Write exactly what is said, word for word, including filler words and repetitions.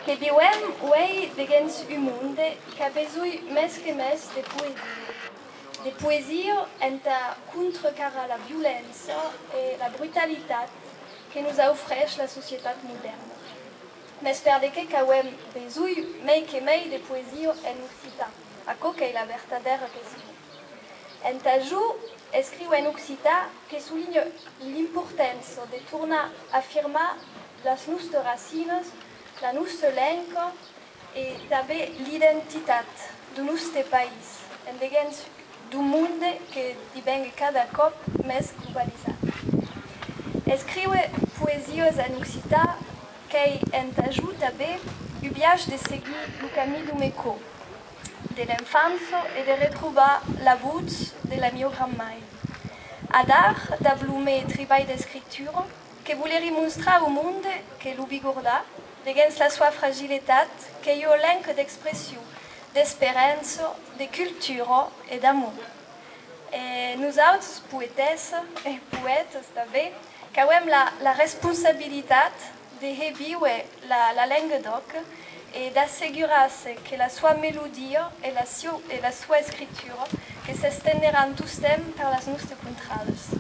Que viuem uei deguens un monde qu'a besonh mès que mès de poesia. De poesia entà contracarar la violença e la brutalitat que nos aufrèish la societat modèrna. Mès per de qué qu'auem besonh mei que mei de poesia en occitan? Aquò qu'ei la vertadèra question. Entà jo, escriure en occitan que solinha l'importança de tornar afirmar las nostas racinas, la nosta lenga e tanben l'identitat deu noste país, en deguens d'un monde que divengue cada còp mès globalizat. Escriure poesias en occitan qu'ei entà jo tanben un biais de seguir lo camin deu me còr, de l'enfança e de retrobar la votz de la mia grand-mair. Adara, dab lo me tribalh d'escritura, que volerí mostrar au monde que lo bigordà, deguens la soa fragiletat, qu'ei ua lenga d'expression, d'esperança, de cultura e d'amor. E nosauts, poetessa e poètas tanben, qu'auem la, la responsabilitat de hèr víver la, la lenga d'òc e d'assegurar-se que la soa melodia e la, siu, e la soa escritura que s'estenderàn tostemps per las nostas contradas.